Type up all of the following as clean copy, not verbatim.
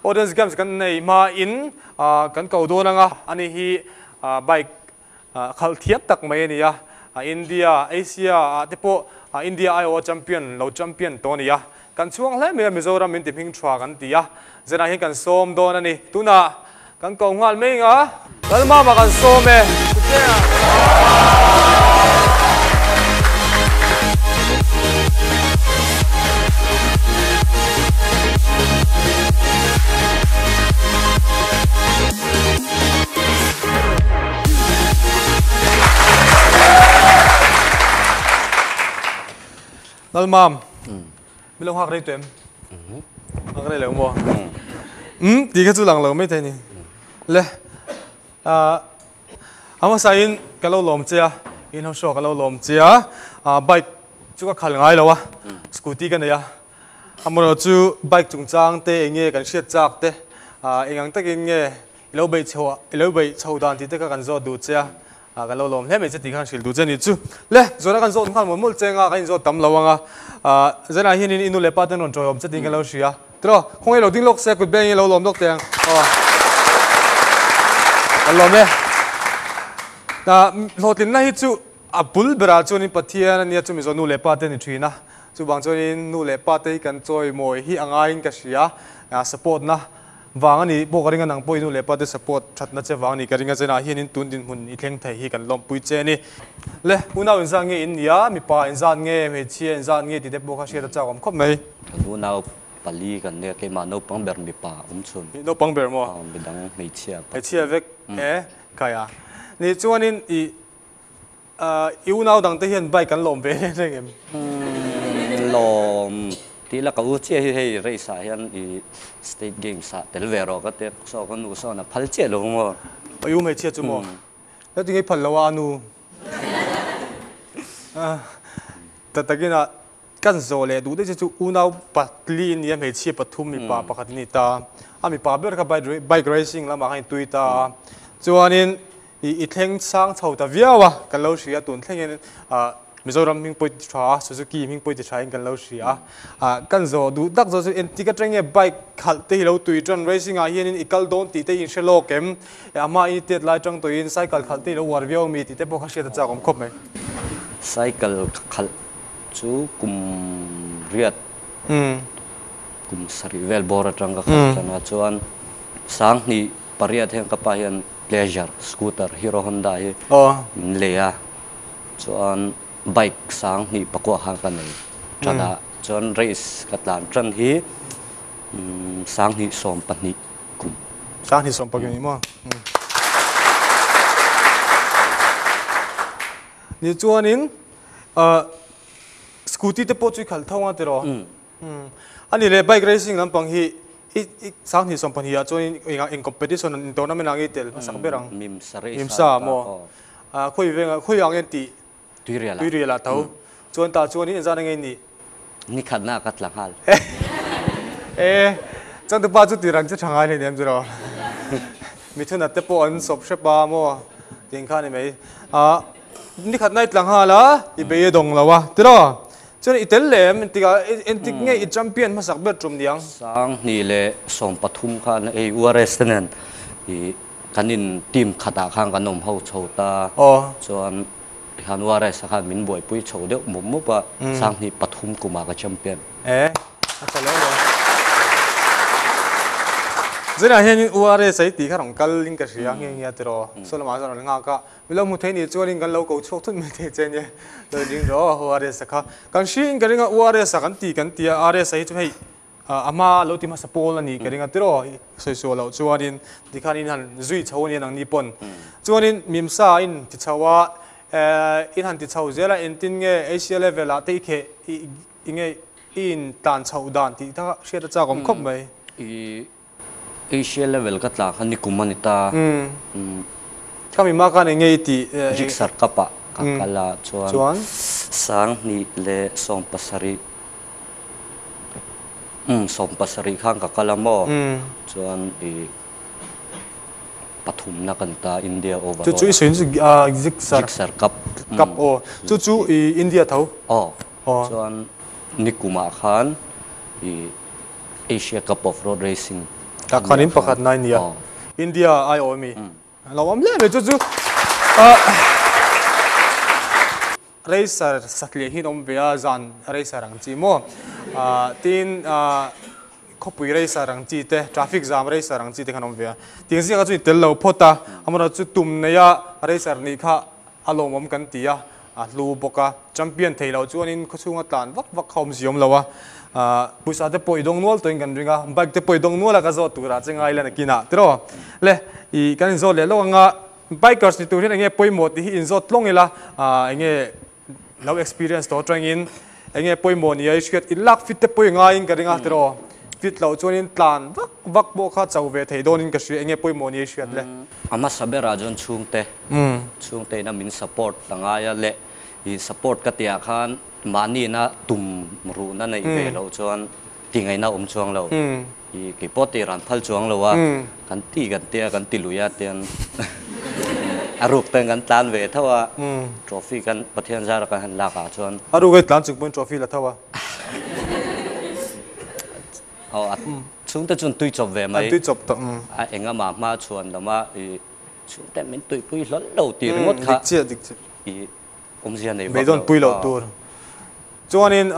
Audience games kan nei hma in kan ko dawn anga ani hi bike khalh thiam tak mai a ni a, India, Asia ah te pawh India aiawha champion lo champion tawh a ni a, kan chhuang hle mai a Mizoram min ti hming tha kan ti a, zanah hian kan sawm dawn a ni. Tunah kan ko nghal mai anga Lalmama kan sawm e. Lalmam, mi lo nghak rei tawh em? Nghak rei lo maw? Umm tih kha chu lang lo mai thei ni. Le, a hmasa in ka lo lawm che a, in ho show ka lo lawm che a, bike chu ka khal ngai lo a, scooty ka nei a, amaherawh chu bike chungchang te eng nge kan hriat chak te, eng ang takin nge i lo beih chho i lo beih chho dan tih te kha kan zawt duh che a, kan lo lawm hle mai che tih kha kan hrilh duh che a ni chu. Le, zawhna kan zawt nghal mawlh mawlh che anga kan inzawt tam lo ang a, zanah hianin i nu leh pa ten rawn tawiawm che tiin ka lo hria. Tiraw, khawngaih lo ding lawk se, kut beng hi lo lawm lawk teh ang. Aw. Kan lawm e. Hlawhtlinna hi chu a bul berah chuanin Pathian a nia chu Mizo nu leh pa te ni thin a. Chuvang chuanin nu leh pa te hi kan chawimawi hi a ngaiin ka hria. Support na vang a nih pawh ka ring a, nang pawh i nu leh pa te support thatna che vang a nih ka ring a, chenah hianin tun dinhmun i thleng thei hi kan lawmpui che a ni. Le, unau inzat nge in nia, mipa inzat nge, hmeichhia inzat nge tih te pawh kha hriat a chak awm khawp mai. Kan unau pali kan nia, keimah naupang ber mipa awm chhun. Naupang ber maw? Aw, midang hmeichhia pakhat. Hmeichhia vek e, kai a. Nih chuanin i i unau dang te hian bike an lawm ve reng reng em? Umm, lawm tih la ka u chiah hi hei race ah hian i state games ah tel ve rawh ka ti a, saw ka nu sawn a phal chiah lo maw? I u hmeichhia chu maw? Heti ngei phal lo a a nu. Ta takin a Kan zawh leh duh daih che chu unau patli in nia hmeichhia pathum mipa pakhat in ni ta. A mipa ber kha bike racing lamah khan in tui ta a. Chuanin i thleng sang chho ta viau a, kan lo hria tun thlengin Mizoram hming pawi ti tha a, Suzuki hming pawi ti tha in kan lo hria a. Kan zawh duh tak zawh chu engtik atang nge bike khalh te hi lo tui tan racing ah hianin i kal dawn tih te hi in hre lawk em? A hma in i tet lai tang tawhin cycle khalh te hi lo uar viau ami tih te pawh kha hriat a chak awm khawp mai. Cycle khalh Chu kum riat, kum sarih vel bawr atang ka khalh tan a, chuan sanghnih pariat hian ka pa hian pleasure scooter Hero Honda hi min lei a, chuan bike sanghnih pakua khan ka nei tan a, chuan race ka tlan tan hi sanghnih 12 kum. Sanghnih 12 ni maw? Ni chuanin Scooty te pawh chu i khalh tho ang tiraw? A nih leh bike racing lampang hi i 20 22 ah chuan eng competition in tournament ah nge i tel hmasak ber ang? Mimsa race Mimsa maw? Khawi veng ah khawi ah nge tih? Tuirial ah. Tuirial ah tho. Chuan tah chuan in engzat nge i nih? Nikhatna ah ka tla nghal. E, chuan tupa chu tirang che tha ngai hle nem tiraw? Mithunat te pawh an sawp hrep a maw? Tih kha a ni mai. Nikhat na i tla nghal a, i bei a dawng lo a, tiraw? Chuan i tel leh em? Engtikah, engtik nge i champion hmasak ber tum niang? 2013 khan hei URS te nen i kan in team khatah khan kan awm ho chho ta. Chuan tikhan URS a khan min buaipui chho deuh mup mup a, 2003 kumah ka champion. E, a tha lo lo. Zanah hianin URS a i tih kha rawn kal in ka hria nghe nghe a tiraw? Saw lamah chuan rawn nghak a. Mi lo hmu thei nih chuanin kan lo ko chhuak thut mai thei che nia. Lo ding rawh a URS a kha. Kan hriin ka ring a URS a kan ti kan ti a, RS a hi chu hei a hma lo ti hmasa pawl a nih ka ring a tiraw sawi suah loh chuanin tikhan in han zui chho a nia nangni pawn. Chuanin Mimsa a in ti chho a, in han ti chho zel a engtin nge Asia level ah te i kheh i nge i in tlan chhoh dan tih kha hriat a chak awm khawp mai. I Asia level ka tla kha nikum a ni ta. Kha mi ma khan eng nge i tih? Jigsaw Cup ah ka kal a chuan 2017 17 khan ka kal a maw chuan i pathumna ka ni ta India overall. Chu chu i sawi chu Jigsaw Jigsaw Cup. Cup aw. Chu chu i India tho. Aw. Chuan nikumah khan i Asia Cup of Road Racing. Tah khanin pakhatna i nia. India ai awm mi. Lo awm hle mai chu chu racer satliah hi an awm ve a zan racer ang chi maw tin khawpui racer ang chi te traffic jam racer ang chi te khan awm ve a tiang zingah chuan i tel lo phawt a amaherawhchu chu tum neia racer nih kha a lawmawm kan ti a a hlu bawk a champion thei loh chuanin khawchhunga tlan vak vak kha awmzia awm lo a pawisa te pawh i dawng nual tawhin kan ring a bike te pawh i dawng nual a ka zawt turah che ngai la nakinah tiraw le ih kan inzawt leh lawk anga bikers ni tur hian enge pawimawh tih hi inzawt tlawng ila enge lo experience tawh atangin enge pawimawh nia i hriat in lak fit te pawh i ngaiin ka ring a tiraw fit loh chuanin tlan vak vak pawh kha cho ve thei dawnin ka hria enge pawimawh nia i hriat le. A hmasa berah chuan chhungte chhungte ina min support a ngai a leh i support ka tihah khan mahniina tum ruhna neih ve loh chuan tingaihna awm chuang lo i kei pawh tih ran phal chuang lo a kan ti kan tia kan ti lui a tian a ruk ten kan tlan ve tho a trophy kan Pathian zara kan han lak ah chuan a ruk ei tlan chung pawhin trophy la tho a aw a chhungte chuan tui chawp ve mai an tui chawp tawh a engama hma chhuan lama i chhungte min tuipui hlawl lo tih ringawt kha dik chiah dik chiah i awmzia nei vak lo beidawn pui loh tur chuanin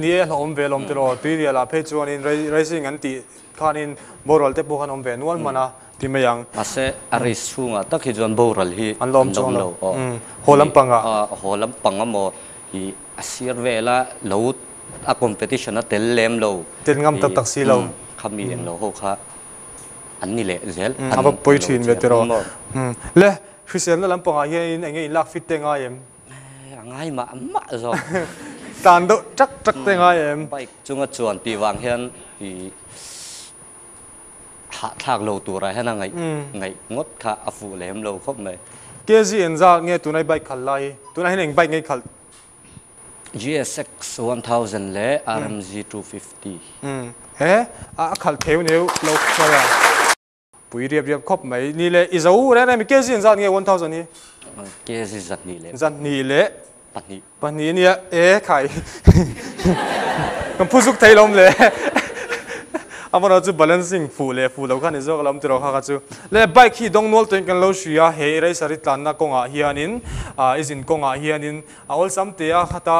Ni e hlauhawm ve lawm tiraw, tuirial ah phei chuanin racing an tih khanin boral te pawh khan awm ve nual hman a ti mai ang. Mahse a race chhungah tak hi chuan boral hi an lawm chuang lo aw. Haw lampang ah. Haw lampang amaw i a sir vela lo a competition a tel lem lo. Tel ngam tak tak si lo. Khami eng lo ho kha an ni leh zel. A va pawi thin ve tiraw. Le hriselna lampangah hianin enge in lak fit te ngai em? A ngai mah mah zawk. Tlan deuh ṭak ṭak te ngai em? Bike chunga chuan tih vang hian i hahthlak lo turah hian a ngaih ngaih ngawt kha a fuh lem lo khawp mai. KZ engzah nge tuna i bike khalh lai hi? Tunah hian eng bike nge i khalh? GSX 1000 leh RMZ 250. He a khalh theu neu lo khawi a. Pui riap riap khawp mai. Ni le i zo reng reng mi KG an zat nge 1000 hi? KG zat hnih leh. Zat hnih leh. Pahnih. Pahnih ania e khai. Kan phu zuk thei lawm le. Amarawh chu balancing fuh leh fuh lo kha ni zawk a lo awm tiraw kha kha chu. Le bike hi dawng nual tawhin kan lo hria he eraser i tlanna kawngah hianin i zin kawngah hianin A awlsam te a khata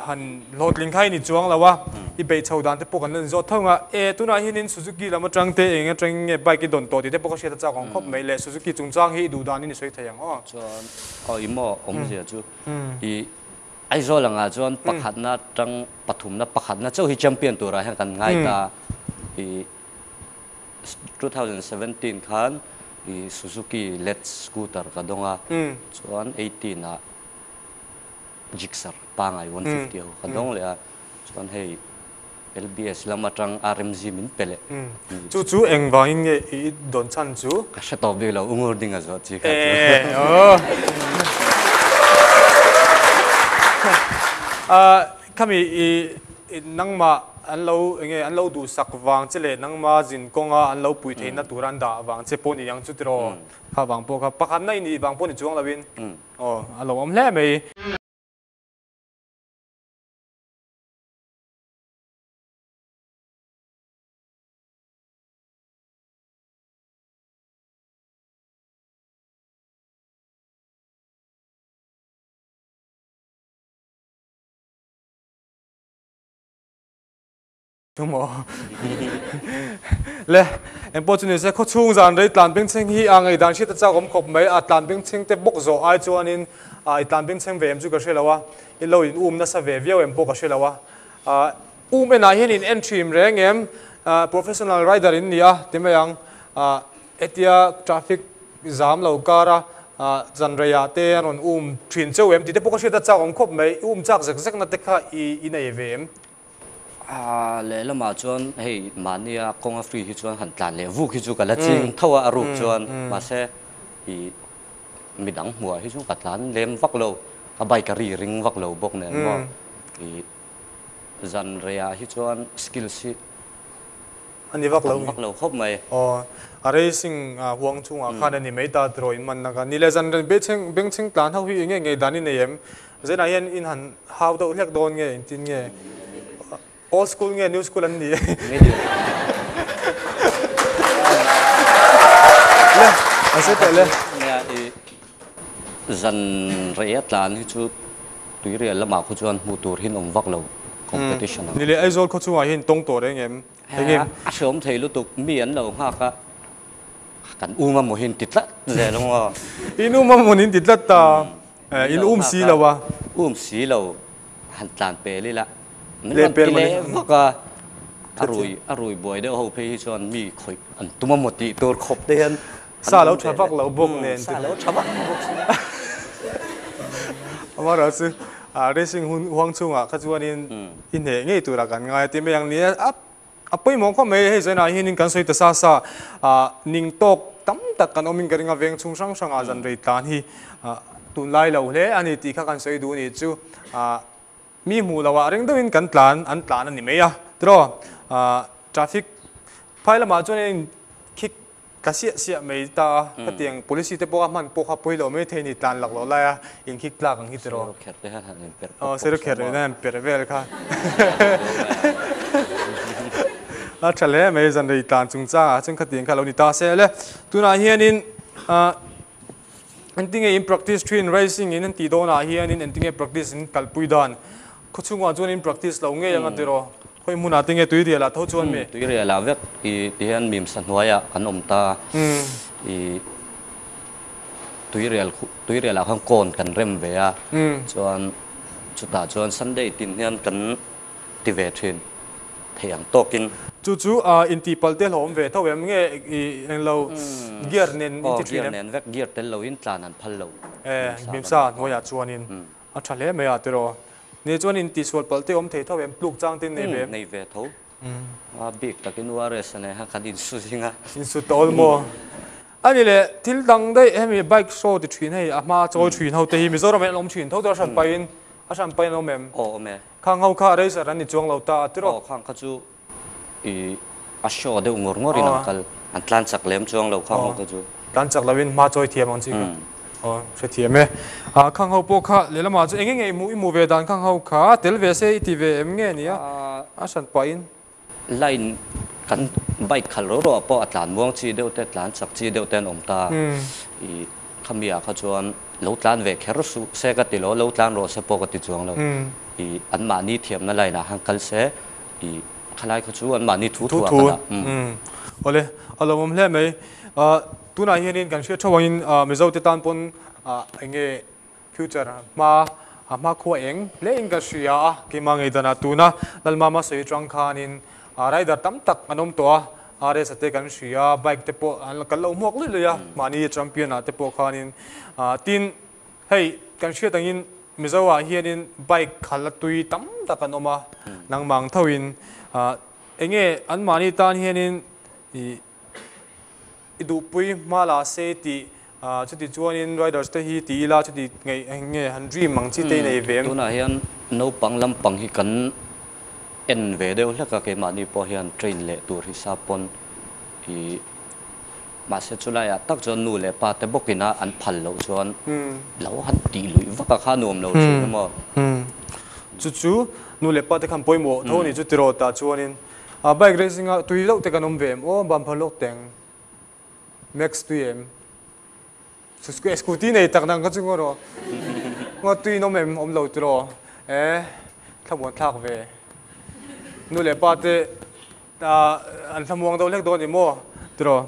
han hlawhtling kha i ni chuang lo a, i beih chho dan te pawh kan la ni zawk thung a. E, tunah hianin Suzuki lam atang te eng atangin nge bike i dawn tawh tih te pawh ka hriat a chak ang khawp mai le. Suzuki chungchang hi i duh danin i sawi thei ang aw. Chuan aw i maw awmzia chu i Aizawl angah chuan pakhatna atang pathumna pakhatna chauh hi champion turah hian kan ngai ta a. I 2017 khan i Suzuki Let's scooter ka dawng a, chuan 18 ah Gixxer pangai 150 ho ka dawng leh a, chuan hei LBS lam atang RMZ min pe leh. Chu chu eng vangin nge i dawn chhan chu? Ka hre tawp bik lo, Ungur ding a zawh chi kha chu. E aw. Khami i nangmah an lo enge an lo duhsak vang che leh nangma zin kawnga an lo pui theihna tur an dah vang che pawh ni ang chu tiraw? Kha vang pawh kha pakhatna i nih vang pawh ni chuang loin. Aw, a lo awm hle mai. Chu maw? Le, engpawh chu nise khawchhung zan rei tlan bengchheng hi a ngaihdan hriat a chak awm khawp mai. A tlan bengchheng te bawk zawh ai chuanin i tlan bengchheng ve em chu ka hre lo a, i lo in um nasa ve viau em pawh ka hre lo a. Um enah hian in en thin reng em? Professional rider in ni a ti mai ang. Hetia traffic zam lo kara zan reiah te an rawn um thin cheu em tih te pawh ka hriat a chak awm khawp mai. I um chak zek zek na te kha i nei ve em? A lehlamah chuan hei mahnia kawnga free hi chuan han tlan leh vuk hi chu ka la ching tho a, a ruk chuan mahse i midang hmuah hi chuan ka tlan lem vak lo, ka bike a ri ring vak lo bawk nen maw i zan reiah hi chuan skills hi a ni vak lo vak lo khawp mai. Aw, a racing huang chungah khan a ni mai ta tiraw in man na kha. Ni leh zan rei bengchheng tlan ho hi enge ngei dan i nei em? Zainah hian in han hau deuh hlek dawn nge engtin nge? Old school nge new school an ni? Medium. An sawi teh le. Nia i zan rei a tlan hi chu tuirial lamah khu chuan hmuh tur hin awm vak lo competition ang. Ni leh Aizawl khaw chungah hian tawng tawh reng em? Eng em? A hreawm thei lutuk mi an lo nghak a kan um a maw hin ti tlat zel ang aw. In um a maw in ti tlat ta. In um si lo a. Um si lo han tlan pel ila min rawn ti leh vak a, a rui a rui buai deuh ho phei hi chuan mi khawih an tum a maw tih tur khawp te hian Sa lo tha vak lo bawk nen sa lo tha vak bawk si Amaherawh chu racing hun huang chhungah kha chuanin i hneh ngei turah kan ngai a ti mai ang ni a, a pawimawh khawp mai hei zainah hianin kan sawi ta sa sa ning tawk tam tak kan awmin ka ring a veng chhung hrang hrangah zan rei tlan hi tunlai lo hle a ni tih kha kan sawi duh a nih chu. Mi hmuh loh ah ring deuhin kan tlan an tlan a ni mai a tiraw traffic phai lamah chuan in khik tla siah siah mai ta a khatiang policy te pawh a hman pawh kha pawi lo mai thei ni tlan lak loh lai a in khik tlak ang hi tiraw Sero kher te hian han in perh pawp pawp sero kher te hian perh vel kha a tha hle mai zan rei tlan chungchang ah chuan khatiang kha lo ni ta se le tunah hianin Engtinge in practice thin racing in an tih dawnah hianin engtinge practice in kalpui dan? Khawchhungah chuan in practice lo ngei ang a tiraw? Khawi hmunah tinge tuirialah tho chuan mi? Tuirialah vek i tihian mimsa hnuaiah kan awm ta. I tuirial tuirialah khan kawn kan rem ve a, chuan chutah chuan Sunday tin hian kan ti ve thin thei ang tawkin. Chu chu intihpalh te hlawm ve tho em nge i englo gear nen inti thin em? Aw gear nen vek, gear tel loin tlan an phal lo. E Mimsa hnuaiah chuanin a tha hle mai a tiraw. Ni chuan intihsual palh te awm thei tho em tluk chang te nei ve em? Nei ve tho. A bik takin URS nen khan kan insu zing a. Insu tawl maw? Ani leh thil dang daih hemi bike show ti thin hei a hma chawi thin ho te hi Mizoram ah hian an awm thin tho tawh a hran pahin a hran pahin an awm em? Aw awm e. Khang ho kha racer an ni chuang lo ta a tiraw? Aw khang kha chu i a show deuh ngawr ngawr in an kal an tlan chak lem chuang lo khang ho kha chu. Tlan chak lo in hma chawi thiam ang chi kha aw hrethiam e. Khang ho pawh kha lehlamah chu eng nge i hmuh ve dan khang ho kha tel ve se i ti ve em nge nia a hran pahin. Line kan bike khalh ro ro ah pawh a tlan muang chi deuh te tlan chak chi deuh te an awm ta. I khami ah kha chuan lo tlan ve kher suh se ka ti lo, lo tlan rawh se pawh ka ti chuang lo. I anmahni thiamna line ah khan kal se i khalai kha chu anmahni thu thu ah ka dah. Awle, a lawmawm hle mai. Tunah hianin kan hriat theuh angin Mizo te tan pawn eng nge Future hma a hmakhua eng hle in ka hria a, keimah ngei danah tuna Lalmama sawi atang khanin rider tam tak an awm tawh a, race a te kan hria, bike te pawh an kal lo hmuak luih luih a, mahni champion ah te pawh khanin tin hei kan hriat angin Mizo ah hianin bike khalh a tui tam tak an awm a, nangmah ang thoin enge an mahni tan hianin ih I duhpui hma la se tih chuti chuanin riders te hi ti ila chuti ngeih nge han dream ang chi te i nei ve em? Tunah hian naupang lampang hi kan en ve deuh hlek a, keimahni pawh hian train leh tur hi sa pawn i mahse chulaiah tak chuan nu leh pa te bawkina an phal loh chuan lo han tih luih vak a kha nuam lo thin emaw. Chu chu nu leh pa te khan pawimawh tho a ni chu tiraw tah chuanin A bike racing ah tui loh te kan awm ve em aw bumper lawk teng max tui em scooty nei tak nang ka chu ngaw rawh ngaw tui in awm em awm lo tiraw e thlamuan thlak ve nu leh pa te an thlamuang deuh hlek dawn ni maw tiraw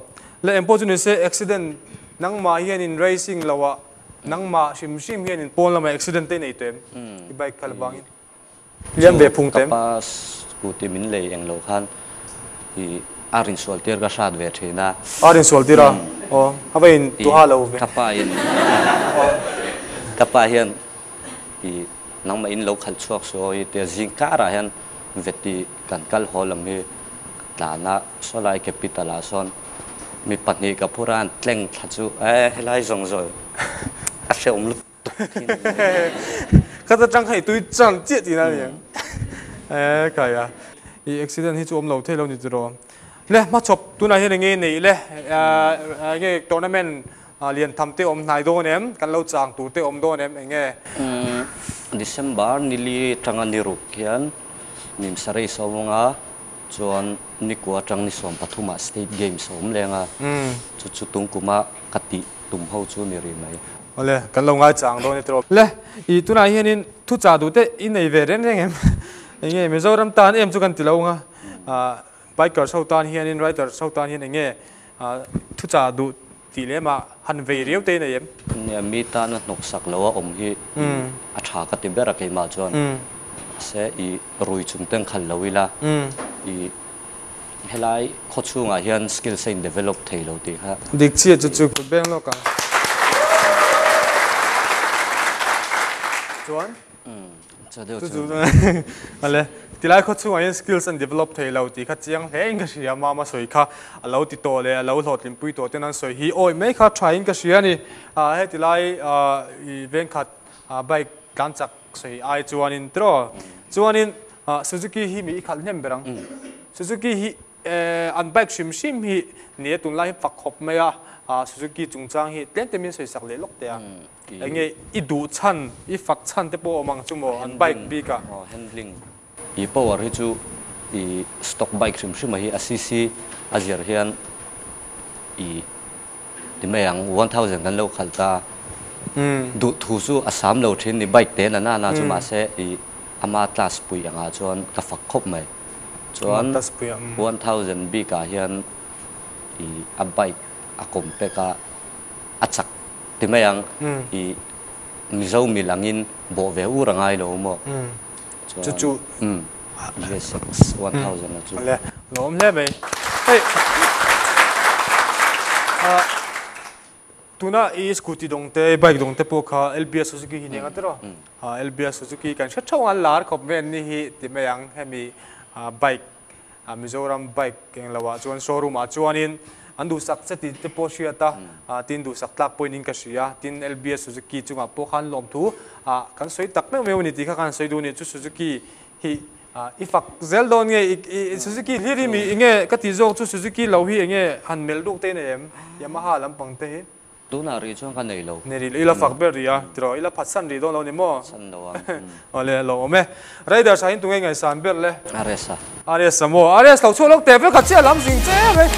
le eng pawh chu ni se accident nangmah hian in racing lo ah nangmah hrim hrim hian in pawn lamah accident te i nei tawh em i bike kal vangin. Liam ve phung tem. Ka pa scooty min lei eng lo khan i a rin sual tir ka hrat ve thin a. A rin sual tir a? Aw, a va in tuha lo ve. Ka pa in ka pa hian i nangmah in lo khalh chhuak su aw i tia zing karah hian veti kan kal haw lam hi tlan a sawlai capital ah sawn mi pahnih ka phur a an tleng thla chu e helai zawng zawng a hrehawm lutuk. Ka ta tang hei tui chan chiah tih na ni ang. E kai a. I accident hi chu awm lo thei lo ni tiraw. Le hmachhawp tunah hian enge neih le enge tournament lian tham te awm hnai dawn em kan lo chang tur te awm dawn em enge. December nili tanga ni ruk hian Nimsarei Sawunga. Chuan nikua atang ni 13 ah State Games a awm leng a, chu chu tungkuma ka tih tum ho chu ni rih mai. Awle, kan lo ngaichang dawn e tiraw. Le, i tunah hianin thu chah duh te i nei ve reng reng em? Enge Mizoram tan em chu kan ti lo ang a, bikers ho tan hianin riders ho tan hian enge thu chah duh tih lem ah han vei riau te i nei em? Nia, mi tana hnawksak lo a awm hi a tha ka ti ber a keimah chuan. Mahse i rui chung teng khalh lo ila i helai khaw chhungah hian skills a in develop thei lo tih kha. Dik chiah chu chu kut beng lawk ang. Chuan Chu chu ale tilai khaw chhungah hian skills an develop thei lo tih kha chiang hle in ka hria mama sawi kha a lo ti tawh leh a lo hlawhtlinpui tawh ten an sawi hi awi mai kha tha in ka hria a ni. Heti lai i vengkhat bike tlan chak sawi ai chuanin tiraw chuanin Suzuki hi mi i khalh hnem ber ang. Suzuki hi An bike hrim hrim hi ni e tunlai hi fak khawp mai a, Suzuki chungchang hi tlem te min sawi sak leh lawk teh a. Enge i duh chhan, i fak chhan te pawh awm ang chu maw an bike bik ah. Handling i power hi chu i stock bike hrim hrim ah hi a cc a zir hian i ti mai ang 1000 kan lo khalh ta duh thu chu a sam lo thin ni bike te na na na chu mahse i ama class pui angah chuan ka fak khawp mai. Chuan 1000 bik ah hian i a bike a compact a, a chak ti mai ang i Mizo mil angin bawh ve ur a ngai lo maw? Chuan GSX 1000 a chu. Le lawm hle mai. Hei Tuna i scooty dawng te, bike dawng te pawh kha LBS Suzuki hi nia tiraw? LBS Suzuki kan hre theuh ang a lar khawp mai an ni hi ti mai ang hemi bike Mizoram bike eng lo ah chuan showroom ah chuanin an duhsak che tih te pawh hriat a tin duhsak tlak pawhin in ka hria tin LBS Suzuki chungah pawh khan lawmthu kan sawi tak meuh meuh a ni tih kha kan sawi duh a ni chu Suzuki hi I fak zel dawn nge i Suzuki hlir hi mi enge ka tih zawk chu Suzuki lo hi enge han melh duk te nei em Yamaha lampang te hi. Tunah rih chuan ka nei lo. Nei rih lo, i la fak ber rih a tiraw i la phatsan rih dawn lo ni maw? Phatsan lo ang. Awle lo awm e. Riders ah hian tunge ngaihsan ber le? RS a. RS a maw? RS lo chhuak lawk teh vek a chiah lam zing che mai.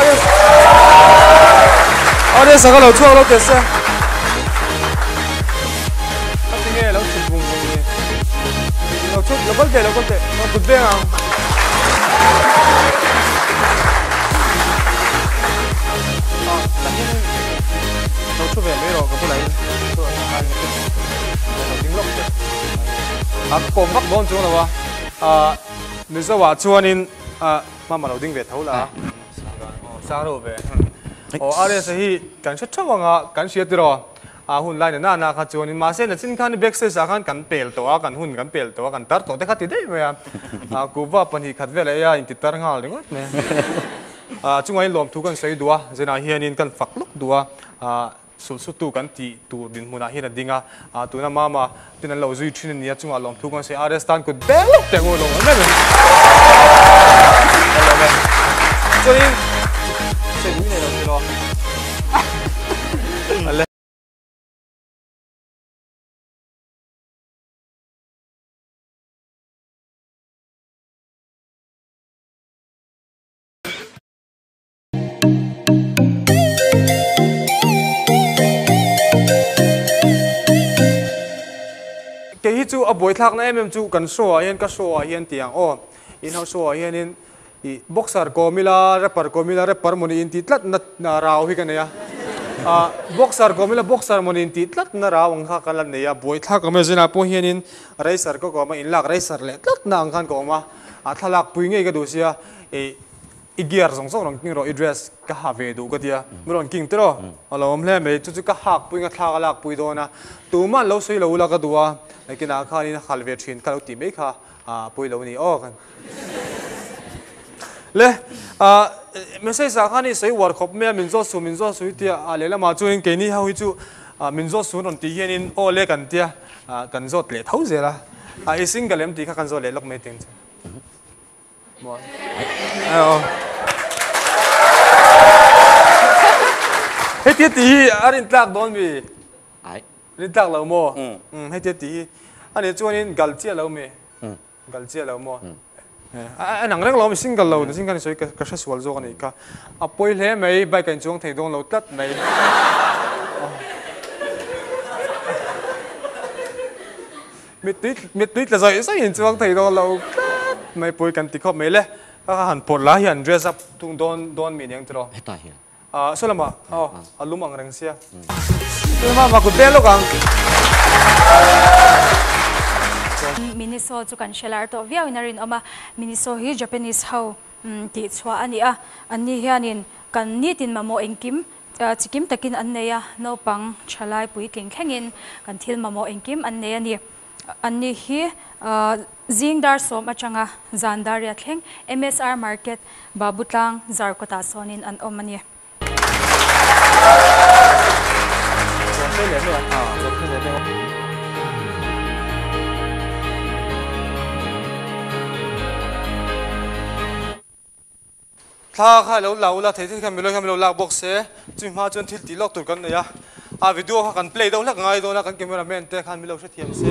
RS RS a ka lo chhuak lawk teh se. Ka ti nge lo chhuk vung vung ni. Lo chhuk lo kal teh lo kal teh. Lo kut veng ang. Ah, kan hian lo thu ve mai rawh ka bulah hin. Lo ding lawk teh. A kawm vak dawn chuang lo a. Ah, Mizo ah chuanin ah mama lo ding ve tho la. Sang reuh ve. Aw RS hi kan hre theuh ang a, kan hria tiraw. A hun lai na na na kha chuanin mahse na chin khan backstage ah khan kan pel tawh a, kan hun kan pel tawh a, kan tar tawh te kha ti daih mai a. A kuhva pahnih khat vel ei a inti tar nghal ringawt mai. A chungah in lawmthu kan sawi duh a, zenah hianin kan fak lawk duh a. Sulsutu kan tih tur dinhmunah hian a ding a, tuna mama ten an lo zui thin a nia chungah lawmthu kan sawi RS tan kut beng lawk teh ngu lo em em em chuanin sawi ui nei lo tiraw Kei hi chu a buaithlakna em em chu kan show ah hian ka show ah hian tiang aw in ho show ah hianin ih boxer kawm ila rapper kawm ila rapper mawni intih tlat na rau hi ka nei a ah boxer kawm ila boxer mawni intih tlat na rau ang kha ka la nei a buaithlak awm e zinah pawh hianin racer ka kawm a inlak racer leh tlat na ang khan ka awm a a thlalak pui ngei ka duh sia ih I gear zawng zawng rawn king rawh, i dress ka ha ve duh ka tia, mi rawn king tiraw? A lo awm hle mai, chu chu ka hak pui nga thla ka lak pui dawn a, tumah an lo sawi lo ula ka duh a, nakinah khanin a hal ve thin kha lo tih mai kha a pawi lo a ni aw kan le message ah khan i sawi uar khawp mai a, min zawt su min zawt su i tia, a lehlamah chuanin keini ho hi chu min zawt su rawn tih hianin aw le kan tia, kan zawt leh tho zel a, i single em tih kha kan zawt leh lawk mai teng chu. Hetia tih hi a rin tlak dawn mi? Ai. Rin tlak lo maw? Hetia tih hi a nih chuanin gal chiah lo mi? Gal chiah lo maw? A nang reng lo mi single lo ni single ni sawi ka hre sual zawk a nih kha. A pawi hle mai bike a inchuang thei dawn lo tlat mai. Mittui mittui tla zawih zawih inchuang thei dawn lo tlat mai pawi kan ti khawp mai le. Ka han phawrh la hian dress up tung dawn dawn mi aniang tiraw. Hetah hian. Ah saw lamah aw a lum ang reng sia. Tuna mah kut vel lawk ang. Miniso chu kan hre lar tawh viau in a rinawm a, Miniso hi Japanese ho tih chhuah a ni a, anni hianin kan nitin mamawh engkim chikim takin an nei a, naupang thalai puitling thlengin kan thil mamawh engkim an nei a ni. Anni hi zing dar sawm atanga zan dar riat thleng MSR Market, Babutlang, Zarkawtah sawnin an awm a ni. Thla kha ilo la ula thei thei khan milo hian milo lak bawk se, chumi hma chuan thil tih lawk tur kan nei a, a video kha kan play deuh hlek ngai dawn a, kan camera man te khan milo hrethiam se.